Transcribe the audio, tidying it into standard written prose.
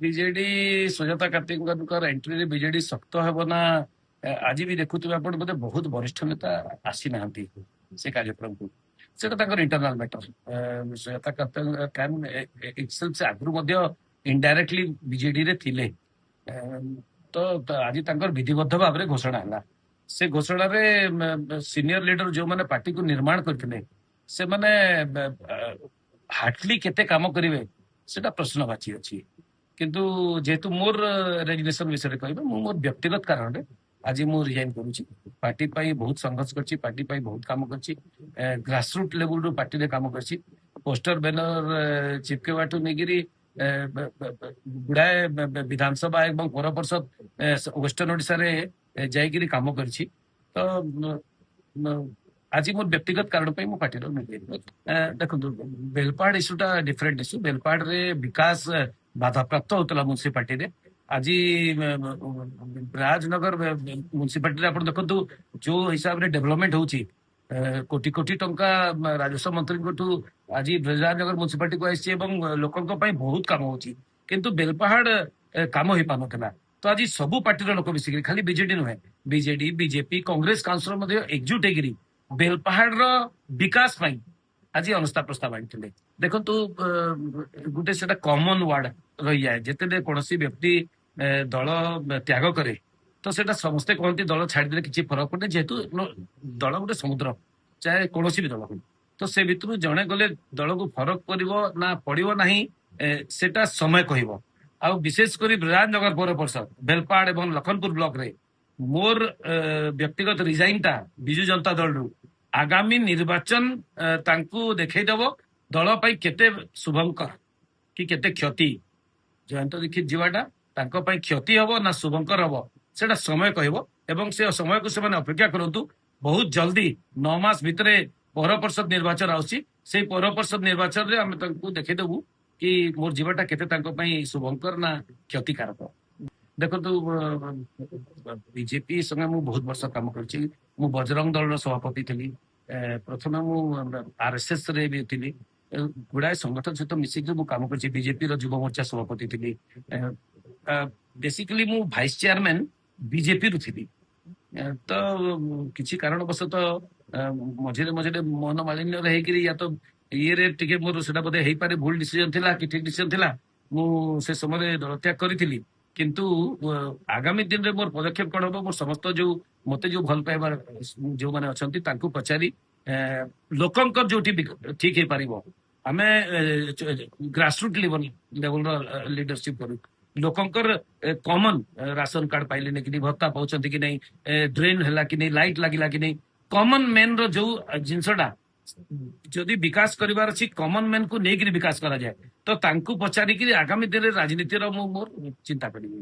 BJD Sujata କାର୍ତ୍ତିକଙ୍କର ଏଣ୍ଟ୍ରିରେ BJD ଶକ୍ତ ହେବ ନା? ଆଜି ବି ଦେଖୁଥିବେ ଆପଣ, ବୋଧେ ବହୁତ ବରିଷ୍ଠ ନେତା ଆସିନାହାନ୍ତି ସେ କାର୍ଯ୍ୟକ୍ରମକୁ। ସେଟା ତାଙ୍କର ଇଣ୍ଟରନାଲ ମ୍ୟାଟର। ସୁଜାତା କାର୍ତ୍ତିକ ସେ ଆଗରୁ ମଧ୍ୟ ଇନଡାଇରେକ୍ଟଲି ବିଜେଡିରେ ଥିଲେ। ତ ଆଜି ତାଙ୍କର ବିଧିବଦ୍ଧ ଭାବରେ ଘୋଷଣା ହେଲା। ସେ ଘୋଷଣାରେ ସିନିୟର ଲିଡର ଯୋଉମାନେ ପାର୍ଟିକୁ ନିର୍ମାଣ କରିଥିଲେ, ସେମାନେ ହାର୍ଡଲି କେତେ କାମ କରିବେ, ସେଟା ପ୍ରଶ୍ନବାଚୀ ଅଛି। କିନ୍ତୁ ଯେହେତୁ ମୋର ରେଜିଗ୍ନେସନ ବିଷୟରେ କହିବେ, ମୁଁ ମୋର ବ୍ୟକ୍ତିଗତ କାରଣରେ ଆଜି ମୁଁ ରିଜାଇନ କରୁଛି। ପାର୍ଟି ପାଇଁ ବହୁତ ସଂଘର୍ଷ କରିଛି, ପାର୍ଟି ପାଇଁ ବହୁତ କାମ କରିଛି, ଗ୍ରାସରୁଟ୍ ଲେବୁଲରୁ ପାର୍ଟିରେ କାମ କରିଛି। ପୋଷ୍ଟର ବ୍ୟାନର ଚିପକେଇବାଠୁ ନେଇକିରି ଗୁଡାଏ ବିଧାନସଭା ଏବଂ ପୌର ପରିଷଦ ୱେଷ୍ଟର୍ଣ୍ଣ ଓଡିଶାରେ ଯାଇକିରି କାମ କରିଛି। ତ ଆଜି ମୋର ବ୍ୟକ୍ତିଗତ କାରଣ ପାଇଁ ମୁଁ ପାର୍ଟିର। ଦେଖନ୍ତୁ, ବେଲପାହାଡ ଇସ୍ୟୁଟା ଡିଫରେଣ୍ଟ ଇସ୍ୟୁ। ବେଲପାହାଡରେ ବିକାଶ ବାଧାପ୍ରାପ୍ତ ହଉଥିଲା ମ୍ୟୁନିସିପାଲିଟିରେ। ଆଜି ରାଜନଗର ମ୍ୟୁନିସିପାଲିଟିରେ ଆପଣ ଦେଖନ୍ତୁ, ଯୋଉ ହିସାବରେ ଡେଭଲପମେଣ୍ଟ ହଉଛି, କୋଟି କୋଟି ଟଙ୍କା ରାଜସ୍ୱ ମନ୍ତ୍ରୀଙ୍କଠୁ ଆଜି ବ୍ରଜରାଜନଗର ମ୍ୟୁନିସିପାଲିଟିକୁ ଆସିଛି ଏବଂ ଲୋକଙ୍କ ପାଇଁ ବହୁତ କାମ ହଉଛି। କିନ୍ତୁ ବେଲପାହାଡ କାମ ହେଇପାରୁନଥିଲା। ତ ଆଜି ସବୁ ପାର୍ଟିର ଲୋକ ମିଶିକିରି, ଖାଲି ବିଜେଡି ନୁହେଁ, ବିଜେଡି, ବିଜେପି, କଂଗ୍ରେସ କାଉନସିଲର ମଧ୍ୟ ଏକଜୁଟ ହେଇକିରି ବେଲପାହାଡର ବିକାଶ ପାଇଁ ଆଜି ଅନାସ୍ଥା ପ୍ରସ୍ତାବ ଆଣିଥିଲେ। ଦେଖନ୍ତୁ, ଗୋଟେ ସେଟା କମନ ୱାର୍ଡ ରହିଯାଏ। ଯେତେବେଳେ କୌଣସି ବ୍ୟକ୍ତି ଦଳ ତ୍ୟାଗ କରେ, ତ ସେଟା ସମସ୍ତେ କହନ୍ତି ଦଳ ଛାଡ଼ିଦେଲେ କିଛି ଫରକ ପଡେ। ଯେହେତୁ ଦଳ ଗୋଟେ ସମୁଦ୍ର, ଚାହେ କୌଣସି ବି ଦଳ ହଉ, ତ ସେ ଭିତରୁ ଜଣେ ଗଲେ ଦଳକୁ ଫରକ ପଡିବ ନା ପଡିବ ନାହିଁ, ସେଟା ସମୟ କହିବ। ଆଉ ବିଶେଷ କରି ବ୍ରଜରାଜନଗର ପୌର ପରିଷଦ, ବେଲପାହାଡ ଏବଂ ଲଖନପୁର ବ୍ଲକରେ ମୋର ବ୍ୟକ୍ତିଗତ ରିଜାଇନଟା ବିଜୁ ଜନତା ଦଳରୁ ଆଗାମୀ ନିର୍ବାଚନ ତାଙ୍କୁ ଦେଖେଇଦବ ଦଳ ପାଇଁ କେତେ ଶୁଭଙ୍କର କି କେତେ କ୍ଷତି। ଜୟନ୍ତ ଦୀକ୍ଷିତ ଯିବାଟା ତାଙ୍କ ପାଇଁ କ୍ଷତି ହବ ନା ଶୁଭଙ୍କର ହବ, ସେଟା ସମୟ କହିବ ଏବଂ ସେ ସମୟକୁ ସେମାନେ ଅପେକ୍ଷା କରନ୍ତୁ। ବହୁତ ଜଲ୍ଦି 9 ମାସ ଭିତରେ ପୌର ପରିଷଦ ନିର୍ବାଚନ ଆସୁଛି। ସେଇ ପୌର ପରିଷଦ ନିର୍ବାଚନରେ ଆମେ ତାଙ୍କୁ ଦେଖେଇଦେବୁ କି ମୋର ଯିବାଟା କେତେ ତାଙ୍କ ପାଇଁ ଶୁଭଙ୍କର ନା କ୍ଷତିକାରକ। ଦେଖନ୍ତୁ, ବିଜେପି ସଙ୍ଗେ ମୁଁ ବହୁତ ବର୍ଷ କାମ କରିଛି। ମୁଁ ବଜରଙ୍ଗ ଦଳର ସଭାପତି ଥିଲି ପ୍ରଥମେ। ମୁଁ ଆରଏସଏସ ରେ ବି ଥିଲି। ଗୁଡାଏ ସଂଗଠନ ସହିତ ମିଶିକି ମୁଁ କାମ କରିଛି। ବିଜେପିର ଯୁବ ମୋର୍ଚ୍ଚା ସଭାପତି ଥିଲି। ବେସିକାଲି ମୁଁ ଭାଇସ ଚେୟାରମ୍ୟାନ ବିଜେପିରୁ ଥିଲି। ତ କିଛି କାରଣବଶତଃ ମଝିରେ ମଝିରେ ମନ ମାଳିନ୍ୟରେ ହେଇକିରି ୟା ତ ଇଏରେ ଟିକେ ମୋର ସେଟା ବୋଧେ ହେଇପାରେ ଭୁଲ ଡିସିଜନ ଥିଲା କି ଠିକ ଡିସିଜନ ଥିଲା, ମୁଁ ସେ ସମୟରେ ଦଳତ୍ୟାଗ କରିଥିଲି। କିନ୍ତୁ ଆଗାମୀ ଦିନରେ ମୋର ପଦକ୍ଷେପ କଣ ହବ, ମୋର ସମସ୍ତ ଯୋଉ ମତେ ଯୋଉ ଭଲ ପାଇବା ଯୋଉମାନେ ଅଛନ୍ତି ତାଙ୍କୁ ପଚାରି ଲୋକଙ୍କର ଯୋଉଠି ଠିକ ହେଇପାରିବ। ଆମେ ଗ୍ରାସରୁଟ୍ ଲେଭେଲର ଲିଡରସିପ କରୁ। ଲୋକଙ୍କର କମନ ରାସନ କାର୍ଡ ପାଇଲେନି କି ନାହିଁ, ଭତ୍ତା ପାଉଛନ୍ତି କି ନାହିଁ, ଡ୍ରେନ୍ ହେଲା କି ନାହିଁ, ଲାଇଟ୍ ଲାଗିଲା କି ନାହିଁ, କମନ ମ୍ୟାନ ର ଯୋଉ ଜିନିଷଟା ଯଦି ବିକାଶ କରିବାର ଅଛି, କମନ ମ୍ୟାନ କୁ ନେଇକିରି ବିକାଶ କରାଯାଏ। ତ ତାଙ୍କୁ ପଚାରିକିରି ଆଗାମୀ ଦିନରେ ରାଜନୀତିର ମୁଁ ମୋର ଚିନ୍ତା କରିବି।